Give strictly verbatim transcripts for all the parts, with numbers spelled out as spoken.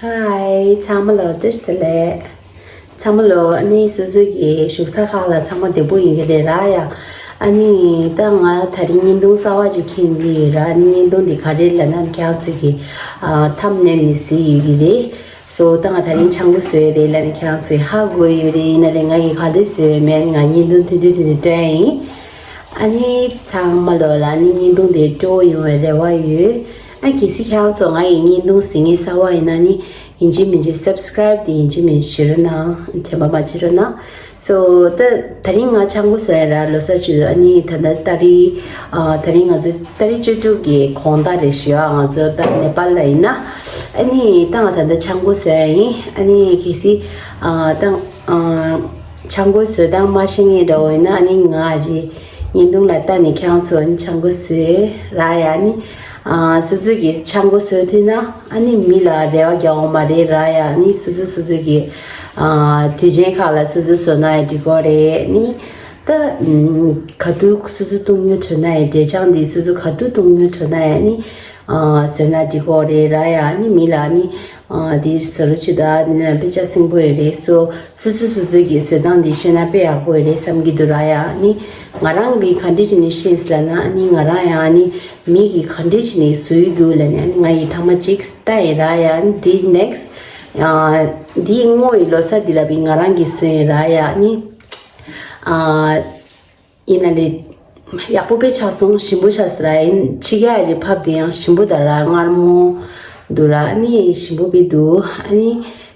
ཧའི། ཚང་མ་ལ་བཀྲ་ཤིས་བདེ་ལེགས། ཚང་མ་ལ་ཨ་ནི་སོ་སོ་གི་བཞུགས་ས་ཁག་ལ་ཚང་མ་བདེ་པོ་ཡིན་གྱི་རེད་ར་ཡ། ཨ་ནི་ད་ང་དེ་རིང་བརྙན་ཐུང་གསར་པ་ཅིག་འཁྱེར་གྱི་ཡོད་ར། ཨ་ནི་བརྙན་ཐུང་འདི་ག་རེ་ལབ་ན་ཁྱེད་རང་ཚོ་གི་ཨ་ཐམ་ནེལ་ནས་གཟིགས་ཡོད་ཀྱི་རེད། སོ་ད་ང་དེ་རིང་ཆང་བུ་བཟོས་རེད་ལབ་ནས་ཁྱེད་རང་ཚོས་ཧ་གོ་ཡོད་རེད། ཡིན་ན་ལས་ང་ཡིས་ག་འདྲ་བཟོས་མིན་ང་བརྙན་ཐུང་ཐུང་ཐུང་ཐུང་ཐུང་སྟོན་ཡིན། ཨ་ནི་ཚང་མ་ལོ་ལ་ནི་བརྙན་ཐུང་དེ་སྤྲོ་པོ་ཡོང་བའི་རེ་བ་ཡོད། ཨ་གལ་སྲིད་ཁྱེད་རང་ཚོ་ང་ཡི་བརྙན་ཐུང་གཟིགས་མཁན་གསར་པ་ཡིན་ན་ནི་ཡིན་གཅིག་མིན་གཅིག་སབ་སི་ཀ་རེབ་དེ་ཡིན་གཅིག་མིན་གཅིག་བྱེད་རོགས་གནང་། དྲན་པ་མ་བརྗེད་རོགས་གནང་། སོ་ད་དེ་རིང་ང་ཆང་བུ་བཟོ་ཡ་ར་ལོ་གསར་ཆེད་དུ། ཨ་ནི་ད་ལྟ་ཏ་རིག་ཨ་དེ་རིང་ང་ཚོ་ཏ་རིག་བཅུ་དྲུག་གི་དགོང་དག་རེད་ཤག་ང་ཚོ་ད་ནེ་པཱལ་ལ་ཡིན་ན། ཨ་ནི་ད་ང་ད་ལྟ་ཆང་བུ་བཟོ་ཡ་ཡིན། ཨ་ནི་གལ་སྲིད་ཨ་ད་ཨ་ཆང་བུ་བཟོ་སྟངས་མ་ཤེས་མཁན་འདྲ་བོ་ཡིན་ན། ཨ་ནི་ང་ཨ་ཅེ་བརྙན་ཐུང་ལ་ལྟ་ནས་ཁྱེད་རང་ཚོ་ཨ་ནི་ཆང་བུ་བཟོས་ར་ཡ། ཨ་ནི་ཨ་སོ་སོ་གིས་ཆང་བུ་བཟོ་ཐུབ་ན་ཨ་ནི་མི་ལ་རེ་བ་རྒྱག་འོང་མ་རེད་ར་ཡ། ཨ་ནི་སོ་སོ་སོ་སོ་གི་ཨ་དུས་ཆེན་ཁག་ལ་སོ་སོ་བཟོ་ན་ཡང་འགྲིག་གི་རེད། ཨ་ནི་ད་ཨམ་ག་དུས་སོ་སོ་བཏུང་སྙོམས་དྲོ་ན་ཡང་། འབྲས་ཆང་འདི་སོ་སོ་ག་དུས་བཏུང་སྙོམས་དྲོ་ན་ཡང་ནི་ཨ་བཟོས་ན་འགྲིག་གི་རེད་ར་ཡ། ནི་མི་ལ་ནི་ཨ་འདི་བཟོ་རོགས་བྱེད་ད། འདི་ན་དཔེ་ཆ་སིམ་པོ་ཡོད་རེད། སོ་སོ་སོ་སོ་སོ་གི་བཟོ་སྟངས་འདི་ཤེས་ན་དཔེ་ཡག་པོ་ཡོད་རེད་བསམ་གྱི་འདུག་ར་ཡ། ནི་ང་རང་གིས་ག་འདྲས་བྱས་ནས་ཤེས་ལབ་ན། ནི་ང་རང་ཡང་ནི་མི་གིས་ག་འདྲས་བྱས་ནས་བཟོ་ཡི་འདུག་ལབ་ནས། ནི་ང་ཡིས་ཐེངས་མ་གཅིག་ལྟ་ཡི་ར་ཡ། ནི་འདི་ནེག་སི་ཊི་ཨ་འདི་སྔོན་གྱི་ལོ་གསར་འདི་ལ་བི་ང་རང་གིས་བཟོས་ཡི་ར་ཡ། ནི་ཨ་ཡིན་ན་ལས་ཡག་པོ་དཔེ་ཆགས་སོང་། ཞིམ་པོ་ཆགས་སོང་ར་ཡིན། ཕྱི་རྒྱལ་གྱི་ཕབ་དེ་ཡང་ཞིམ་པོ་དང་ར་མངར་མོ་འདུག་ར། ཨ་ནི་ཞིམ་པོ་དཔེ་འདུག་ཨ་ནི་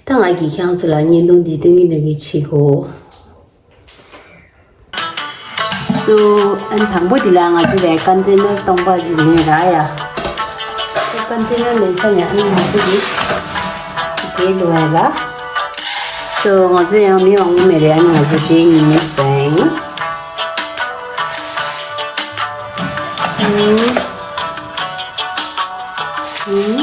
ད་ང་གིས་ཁྱེད་རང་ཚོ་ལ་བརྙན་ཐུང་འདི་སྟོན་གྱི་སྟོན་གྱི་བྱེད་གོ། སོ་ཨ་ནི་དང་པོ་དེ་ལ་ང་ཚོ་ལ་ཀོན་ཊེ་ནར་སྟོང་པ་ཞིག་ལེན་ར་ཡ། ཀོན་ཊེ་ནར་ལེན་ཚར་ནས་ཨ་ནི་ང་ཚོ་གིས་འབྲས་བླུག་ཡ་ར། སོ་ང་ཚོ་ཡང་མི་མང་པོ་མེད་རེད། ཨ་ནི་ང་ཚོ་འབྲས་ཉུང་ཉུང་ཟ་ཡིན།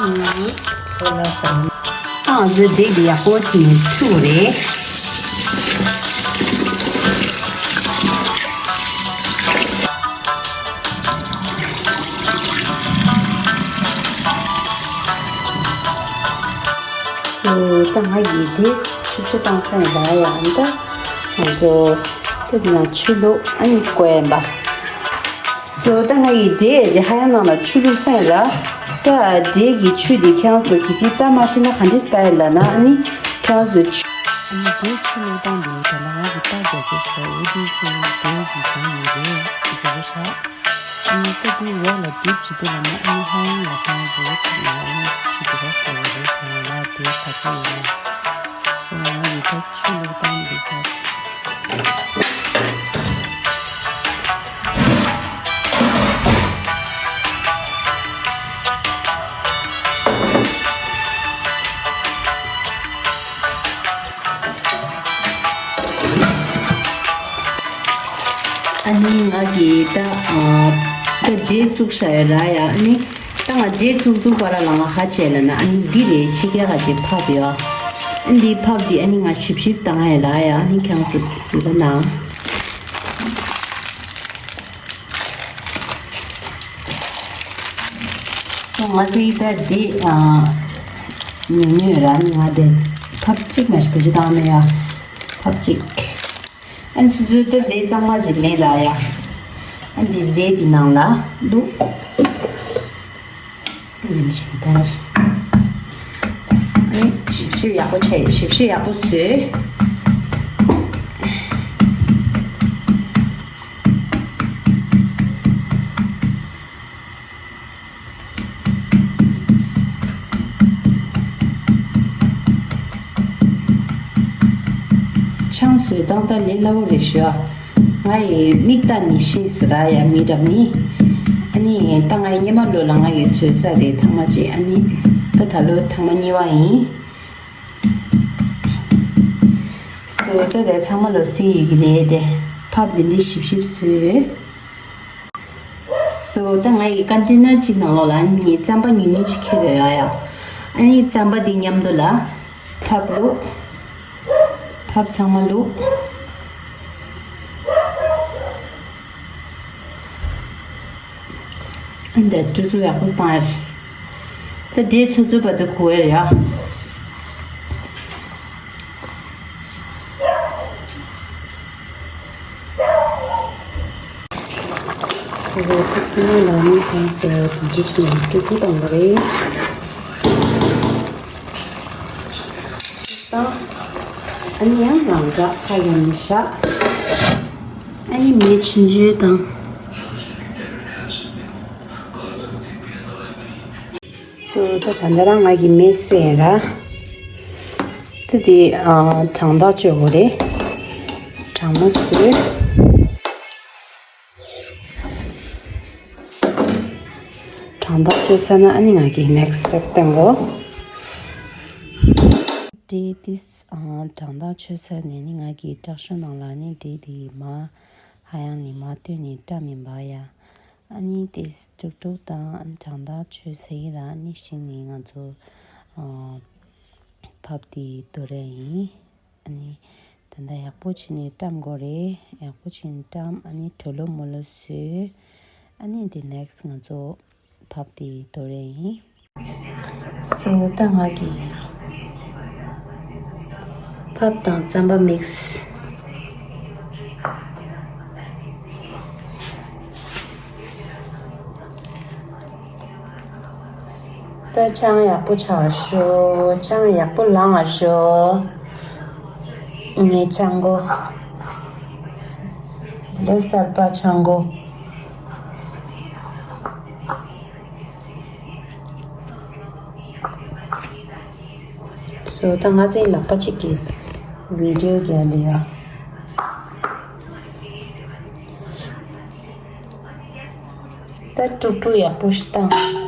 ཨུམ། ཨུམ། ཨུམ། ཨུམ། ཨ་ང་ཚོའི་འབྲས་འདི་ཡག་པོ་བྱས་ནས་འཁྲུ་དགོས་རེད། ཨོ། ད་ང་ཡི་འབྲས་ཆུ་བཤལ་བཏང་ས་ཡིན་པ་ཡ། ཨ་ནི་ད་ང་ཚོ་དེ་ན་ཆུ་བླུགས། ཨ་ནི་བསྐོལ་ཡིན་པ། སོ་ད་ང་ཡི་འབྲས་ཀྱི་ཧ་ཡང་ནང་ལ་ཆུ་བླུགས་ས་ཡིན་ར། ད་འབྲས་ཀྱི་ཆུ་དེ་ཁྱེད་རང་ཚོ་གལ་སྲིད་ལྟ་མ་ཤེས་ན་ག་འདྲས་ལྟ་ཡིན་ལབ་ན། ཨ་ནི་ཁྱེད་རང་ཚོ་ཆུ། ཨ་ནི་འབྲས་ཆུ་བླུགས་སྟངས་དེ་ད་ལྟ་ང་གི་རྟ་རྒྱག་གི་ཤོག་འོ་དེ་ཚོ་འབྲས་ཀྱི་གང་ཡིན་རེད་ཟེར་གི་ཤག་ཨ་ནི་ད་དེ་འོག་ལ་ཌིབ་བྱེད་དུས་ལ་ནི་ཨ་ནི་ཧ་ཡང་ལ་ཏང་བཟོ་ཐུབ་ན་ཨ་ནི་ཆུ་དེ་ག་ཟེར་བ་རེད་ཟེར་ན་ལ་དེ་ག་ཚོད་ཡིན་ན། སོ་ང་ཡི་ད་ཆུ་བླུགས་སྟངས་འདི་ཚོ། ཨ་ནི་ང་གིས་ད་ཨ་ད་འབྲས་བཙུགས་བཞག་ཡོད་ར་ཡ། ཨ་ནི་ད་ང་འབྲས་བཙུགས་བཙུགས་པ་ར་ལ་ང་ཧ་བྱས་ལ་ན། ཨ་ནི་འདི་རེད། ཕྱི་རྒྱལ་ཁ་ཅིག་ཕབ་ཡོད། ཨ་འདི་ཕབ་འདི་ཨ་ནི་ང་ཞིབ་ཞིབ་བཏང་ཡ་ལ་ཡ། ཨ་ནི་ཁྱེད་རང་ཚོ་གཟིགས་པ་ན། སོ་ང་ཚོའི་ད་འབྲས་ཨ་ཉུང་ཉུང་ཡོད་ར། ཨ་ནི་ང་དེ་ཕབ་གཅིག་མ་ཞིག་བེད་སྤྱོད་བཏང་ནས་ཡ། ཕབ་གཅིག་ཨ་ནི་སོ་སོའི་ད་རས་གཙང་མ་ཅིག་ལེན་ར་ཡ། ཨ་འདི་རས་འདི་ནང་ལ་བླུགས། ཨ་ནི་ཞིབ་ལྟར། ཨ་ནི་ཞིབ་ཞིབ་ཡག་པོ་བྱས། ཞིབ་ཞིབ་ཡག་པོ་བཟོས། ཆང་བཟོས་སྟངས་ད་ལས་སླ་བོ་རེད་ཤག་ང་ཡི་མིག་ལྟ་ནས་ཤེས་ཟེར་ར་ཡ། མི་འདྲ་མི། ཨ་ནི་ད་ང་ཡི་སྔོན་མ་ལོ་ལ་ང་ཡི་བཟོས་ས་རེད་ཐེངས་མ་གཅིག་ཨ་ནི་ད་ད་ལོ་ཐེངས་མ་གཉིས་པ་ཡིན། སོ་ད་དེ་ཚང་མ་ལོ་སི་ཡི་གི་རེད་དེ། ཕབ་འདི་འདྲ་ཞིབ་ཞིབ་བཟོས། སོ་ད་ང་ཡི་ཀོན་ཊེ་ནར་གཅིག་ནང་ལོགས་ལ་ཨ་ནི་རྩམ་པ་ཉུང་ཉུང་ཅིག་ཁྱེར་ཡོད་ཡ། ཨ་ནི་རྩམ་པ་འདི་མཉམ་དུ་ལ་ཕབ་བླུགས། ཁབ་ཚང་མ་བླུགས། ཨ་འདི་དཀྲུག་དཀྲུག་ཡག་པོ་བཏང་ཡ་རེད། ད་འབྲས་ཚོ་ཚོ་བར་དུ་གོ་ཡ་རེད་ཡ། སོ་སོ་ཐུག་ཐུག་ནང་ལ་ནི་ཁོང་ཚོ་དེ་འདྲ་ཞིག་ཡང་དཀྲུག་དཀྲུག་བཏང་བ་རེད། ད་ཨ་ནི་ཡང་རང་འཇགས་ཁ་ཡང་མི་བཞག་ཨ་ནི་མེ་ཆུང་ཆུང་དང་། སོ་ད་ད་ལྟ་རང་ང་གི་མེ་བསད་ར། ད་དེ་ཨ་གྲང་ཐག་གཅོད་དགོས་རེད། གྲང་མོ་བཟོས། གྲང་ཐག་གཅོད་ཚར་ན་ཨ་ནི་ང་གི་next step་སྟོན་གོ། འབྲས་དེ་ཨ་གྲང་ཐག་གཅོད་ཚར་ནས་ནི་ང་གི་དྲག་ཤུལ་ནང་ལ་ནི་འབྲས་དེ་མ་ཧ་ཡང་ནི་མ་བཏོན་ནས་བཀྲམ་ཡིན་པ་ཡ། ཨ་ནི་དེ་དཀྲུག་དཀྲུག་དང་ཨ་ནི་གྲང་ཐག་གཅོད་ཚར་ཡིན་ར། ཨ་ནི་གཞི་ནས་ང་ཚོ་ཨ་ཕབ་དེ་དོར་ཡ་ཡིན། ཨ་ནི་ད་ལྟ་ཡག་པོ་བྱས་ནས་བཀྲམ་དགོས་རེད། ཡག་པོ་བྱས་ནས་བཀྲམ། ཨ་ནི་གྲོ་ལོ་མོ་ལོ་བཟོས། ཨ་ནི་དེ་next་ང་ཚོ་ཕབ་དེ་དོར་ཡ་ཡིན། སོ་ད་ང་གི་ཕབ་དང་རྩམ་པ་mix། ད་ཆང་ཡག་པོ་ཆགས་ཤོག་ཆང་ཡག་པོ་ལངས་ཤོག་ངའི་ཆང་སྒོ། ལོ་གསར་པ་ཆང་སྒོ། སོ་ད་ང་ཚོའི་ལག་པ་གཅིག་གིས་video་རྒྱག་ལེ་ཡ། ད་དཀྲུག་དཀྲུག་ཡག་པོ་ཞིག་བཏང་།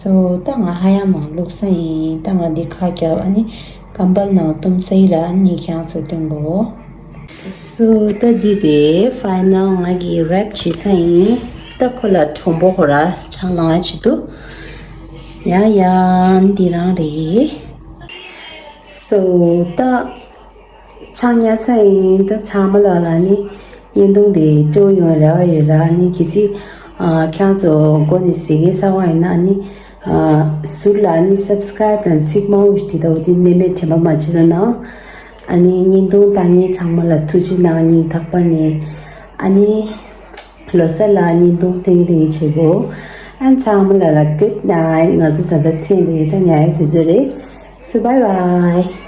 སོ་ད་ང་ཧ་ཡང་མང་བླུགས་ས་ཡིན། ད་ང་འདི་ཁ་རྒྱབ་ཨ་ནི་ཀམ་པལ་ནང་བཏུམ་ས་ཡིན་ལ། ཨ་ནི་ཁྱེད་ཚོ་སྟོན་གོ། སོ་ད་འདི་དེ་final་ང་གི་wrap་བྱེད་ས་ཡིན། ད་ཁོ་ལ་གྲུང་པོ་ཁོ་ར་ཆང་ལང་ཡ་བྱེད་དུ། ཡ་ཡ་འདི་རང་རེད། སོ་ད། ཆང་ཉར་ཚར་ཡིན། ད་ཚང་མ་ལ་ལ་ནི་བརྙན་ཐུང་དེ་སྤྲོ་ཡོང་རེ་བ་ཡོད་ལ། ནི་གལ་སྲིད་ཨ་ཁྱེད་ཚོ་མགོ་ནས་གཟིགས་མཁན་གསར་པ་ཡིན་ན་ནི་ཨ་ཟུར་ལ་ནི་subscribe་དང་ཚིག་མང་པོ་ཞིག་བྲིས་འདུག་དེ་ནི་མེད་དྲན་པ་མ་བརྗེད་རོགས་གནང་། ཨ་ནི་བརྙན་ཐུང་ལྟ་མཁན་ཚང་མ་ལ་ཐུགས་རྗེ་གནང་། སྙིང་ཐག་པ་ནས། ཨ་ནི་ལོ་གསར་ལ་བརྙན་ཐུང་ཐེངས་ཐེངས་བྱེད་དགོས། ཨ་ཚང་མ་ལ་ལ་good night། ང་ཚོ་ད་ལྟ་མཚན་རེད། ད་ཉལ་ཡའི་དུས་ཚོད་རེད། So bye bye།